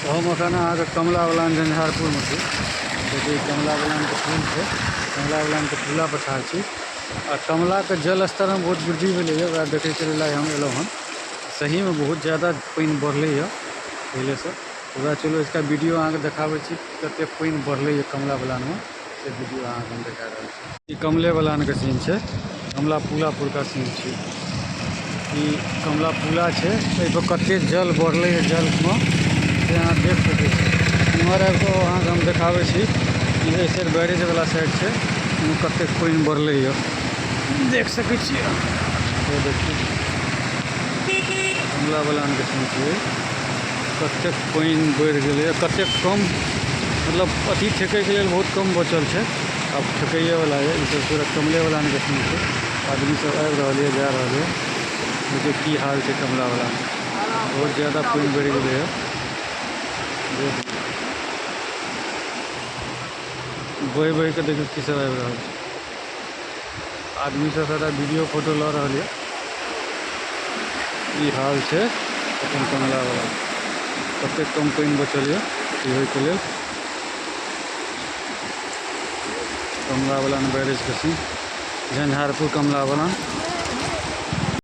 हम एखन अहाँके कमला बलान झंझारपुरमे छी। देखियौ, ई कमला बलानके पुल छै। कमला बलानके पुला पर ठाढ़ छी आ कमलाके जल स्तरमे बहुत वृद्धि भेलैए। ओकरा देखैके लेल आइ हम एलहुँ हन। सहीमे बहुत ज्यादा पानि बढ़लैए पहिलेसँ। ओकरा चलू, इसका वीडियो अहाँके देखाबै छी। कतेक पानि बढ़लैए कमला बलानमे, से वीडियो अहाँके हम देखा रहल छी। ई कमले बलानके सीन छै, कमला पुला पुरका सीन छै। ई कमला पुला छै। एहिपर कतेक जल बढ़लैए जलमे, से अहाँ देख सकै छी। इम्हर आबि कऽ अहाँके हम देखाबै छी। ई एहि साइड बैरेज वाला साइड छै। ओहिमे कतेक पानि बढ़लैए, देख सकै छियै। ये देखियौ, कमला बलानके सीन छियै। कतेक पानि बढ़ि गेलैए, कतेक कम, मतलब अथी ठेकैके लेल बहुत कम बचल छै। आब ठेकैएवला यऽ। ई सब पूरा कमले बलानके सीन छै। आदमी सब आबि रहल यऽ, जा रहल यऽ। देखियौ, की हाल छै कमला बलान। बहुत ज्यादा पानि बढ़ि गेलैए। देख, बहि बहि कऽ देखियौ की सब आबि रहल छै। आदमी सब सारा वीडियो फोटो लऽ रहल यऽ। ई हाल छै अपन कमला बला। कतेक कम पानि बचल यऽ ई होइके लेल। कमला बलान बैरेजके सीन, झंझारपुर, कमला बलान।